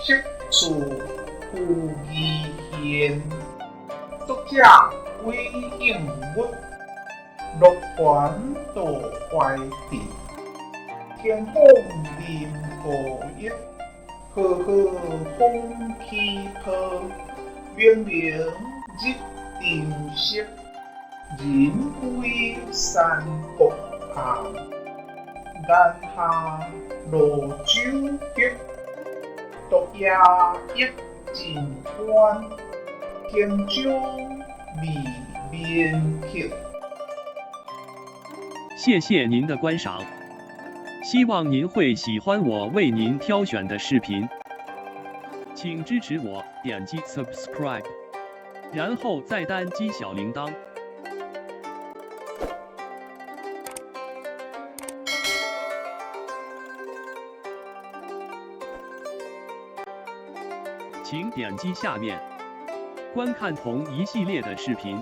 釋自富義縣，作者韋應物，樂傳道懷鎮，天風林和益，和和風起波，明明日定色，人歸山國暗，眼下羅酒德，獨夜益盡歡，天中未眠客。謝謝您的觀賞，希望您會喜歡我為您挑選的視頻，請支持我點擊 subscribe，然後再單擊小鈴鐺。請點擊下面觀看同一系列的視頻。